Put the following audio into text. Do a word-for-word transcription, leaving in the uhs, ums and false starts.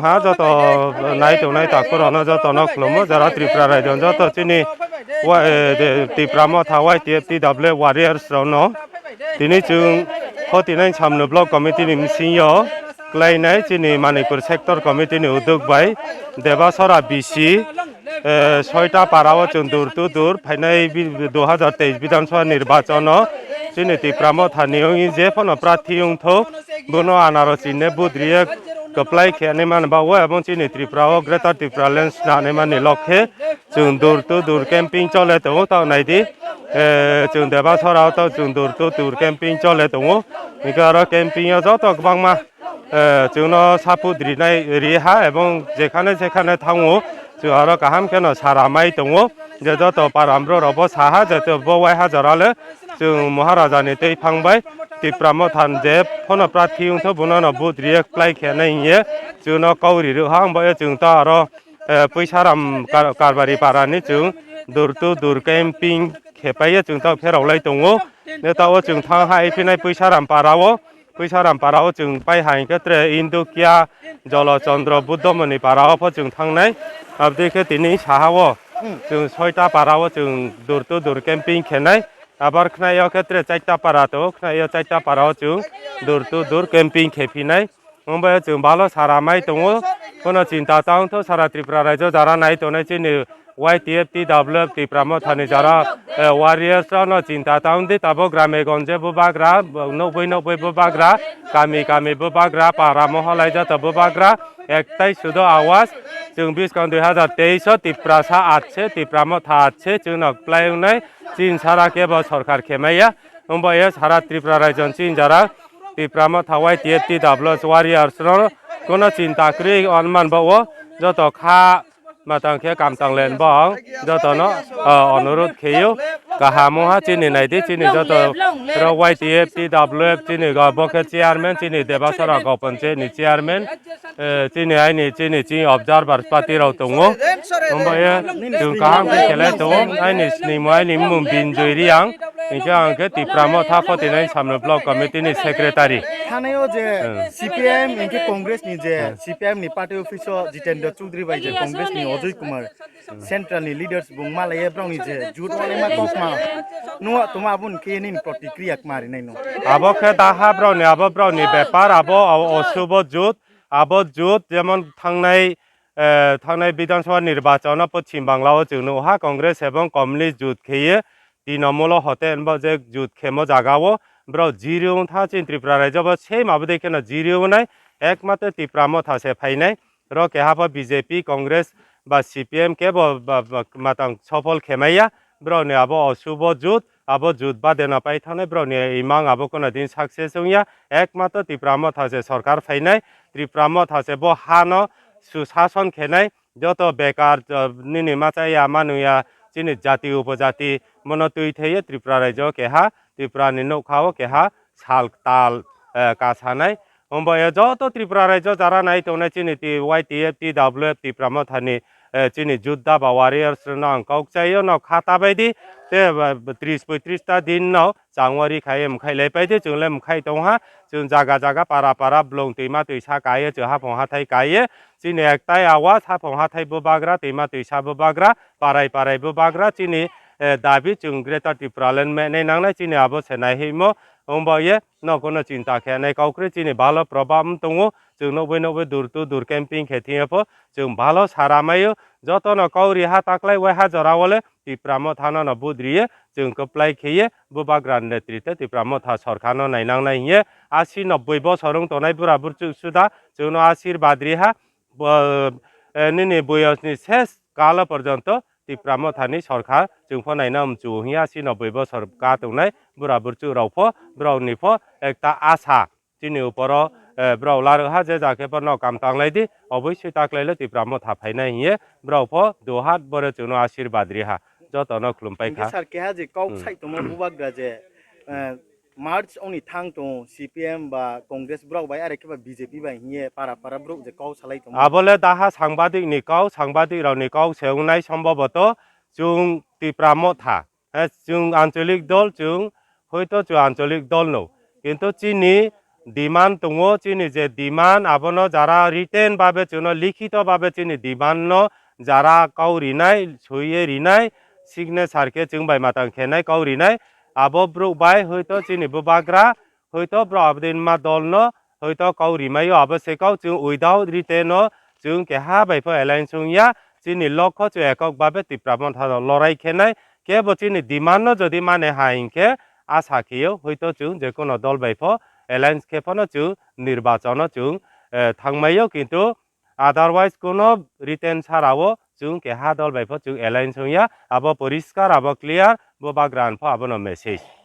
Ha, joto nai tongnai takhurokno jotono khulumo, jara Tripura raijo joto chini wa-, eh, de, Tipra Motha Y T F T W F warriors rokno tini chwng Khotinai Samno Block Committee ni bisingo klainai chini Manikpur Sector Committee ni uduk bai Debasora B C, eh, soita para o chwng dur to dur phainai bi-, dui hajar teis Bidhan Sabha nirbachon o chini Tipra Motha ni wngwi je phano prarthi wngthok, bono anaro chini budriye kwplai khe ani man ba o, ebong chini Tripura o Greater Tripura Land sna ani mani lok khe chwng dur to dur camping chole tongo. Tao nai di, eh, chwng Debasora o tao chwng dur to dur camping chole tongo. Hingke aro camping o joto kwbangma, eh, chwngno support rinai ri ha, ebong jekhane jekhane thango chwng aro kaham kheno sara mai tongo je joto para borok rok bo saha je bo waiha jora le chwng Maharaja ni tei phang bai Tipra Motha je phano prarthi wngthok bono no budriye kwplai khe nai hingye chwngno kau ri rw ha. Wng bai chwng to aro, eh, Puisaram kar-, Karbari para ni chwng dur to dur camping khe pai ye chwng to pherok lai tongo. Ne ta o chwng thang hai phinai Puisaram para o, Puisaram para o chwng pai hai hingke tre Indukia Jolo Chandra Buddha Moni para o pho chwng thangnai. Abdi khe tini saha o chwng soita para o chwng dur to dur camping khenai. Abar khnai o khe tre chaita para to, khnai o chaita para o chwng dur to dur camping khe phinai. Wng bai chwng balo sara mai tongo, kono chinta ta wngthok sara Tripura raijo jara nai tongnai chini Y T F T W F Tipra Mothani jara, eh, warriors rokno chinta ta wngdi, tabok grame gonje bubagra, nokboi nokboi bubagra, kami kami bubagra, para mohalai jata bubagra, ektai sudo awas, chwng biskang dui hajar teis o Tiprasa atse, Tipra Motha atse, chwngno kwplai wngnai, chini sara kebo sorkar khemaya, wngbai sara Tripura raijo chini jara Tipra Motha Y T F T W F warriors rok kono chinta kwrwi on man ba o joto kha matang khe kamtang len bong jotono, ah, onurut kheyo kaham wngha chini naidi chini joto rok Y T F T W F chini go bo khe chairman chini Debasora Gopon chini chairman, eh, chini aini chini chini observer party rok tongo. Wngbai chwng kaham khe khelai tongo. Aini snimo aini mung Binjoy Riang. Hinkhe ang khe Tipra Motha Khotinai Samno Block Committee ni secretary. Thanai o je Hmm. C P M hinkhe Congress ni je Hmm. C P M ni party office o Jitendra Choudhury bai je Congress ni Ajay Kumar Central ni leaders bung malaiye brong ni je jut wale ma kokma nuwa tuma abun khe nini protikriya kma rinai no. Abo khe daha brong ni abo brong ni bepar abo o- osubo jut abo jut jemon thangnai, eh, thangnai Bidhan Sabha nirbachon o Poschim Bangla o chwng nukha Congress ebong Communist jut kheye Trinamool o hote hinba je jut khemo jaga o borok jiri wng tha chini Tripura raijo bo same abo dei kheno jiri wngnai ekmatro Tipra Motha se phainai. Oro keha pho B J P, Congress ba C P M kebo ba, ba, matang sofol khemaya. Borok ni abo osubo jut, abo jut bade no pai thangnai borok ni imang abo kono din success wngya. Ekmatro Tipra Motha se sorkar phainai, Tipra Motha se bo ha no susason khenai. Joto bekar, jo-, nini machaya manuya chini jati upojati mono twi thaiye Tripura raijo keha, Tripura ni nokha o keha sal tal, eh, kasanai. Wngbo e joto Tripura raijo jara nai tongnai chini ti Y T F T W F Tipra Mothani, eh, chini judda ba warriors rokno ang kok chaio no kha ta bai di. Te, eh, tris poitris ta din no changwari khai mkhai lai pai di chwng le mkhai tongha. Chwng jaga jaga para para blong twima twisa kaiye chwng haphang hathai kaiye. Chini ektai awas haphang hathai bubagra twima twisa bubagra parai parai bubagra chini, eh, dabi chwng Greater Tipraland menai nangnai chini abo se nai himo. Wngbo ye nokono chinta khe nai kok kwrwi chini balo probab wng tongo. Chwng nokbai nokbai dur to dur camping khe thwngya pho chwng balo sara maio. Jotono kok ri ha taklai wai ha jora o le Tipra Mothano no budriye chwng kwplai kheye bubagra ni netrite Tipra Motha sorkar no nainangnai hiye asi nobboi bosor wng tongnai bura burchuk suda chwngno asirbad ri ha. Bo, eh, nini boyos ni ses kalo porjonto Tipra Mothani sorkar chwng pho naina mchu hiya asi nobboi bosor ka tongnai bura burchuk rok pho borok ni pho ekta asa chini uporo, eh, borok larwk ha je ja khe borno kam tanglai di oboi sui taklai le Tipra Motha phainai hiye borok pho duhat bore chwngno asirbad ri ha jotono khulum pai Hinkhe kha. Sir keha je kok Hmm. Sai tongma bubagra je, eh, March oni thang tongo C P M ba Congress borok bai are khe ba B J P bai hiye para para borok je kok salai tongo. Abo le daha sangbadik ni kok, sangbadik rok ni kok se wngnai somboboto chwng Tipra Motha. Eh, chwng ancholik dol, chwng hoito chwng ancholik dol no. Kintu chini demand tongo, chini je demand abono jara written babe chwngno likhito babe chini demand no jara kau rinai, suiye rinai, signature khe chwng bai matang khenai kau rinai, abo borok bai hoito chini bubagra, hoito borok abodin ma dol no hoito kau rimaio, abo se kau chwng without written no chwng keha bai pho alliance wngya, chini lokho chwng ekok babe Tipra Motha no lorai khenai, kebo chini demand no jodi mane ha hinkhe asa khiyo hoito chwng jekono dol bai pho alliance khe phano chwng nirbachon no chwng, eh, thangmaio, kintu otherwise kono written sarao chwng keha dol bai pho chwng alliance wngya, abo poriskar, abo clear, bubagra pho abono message.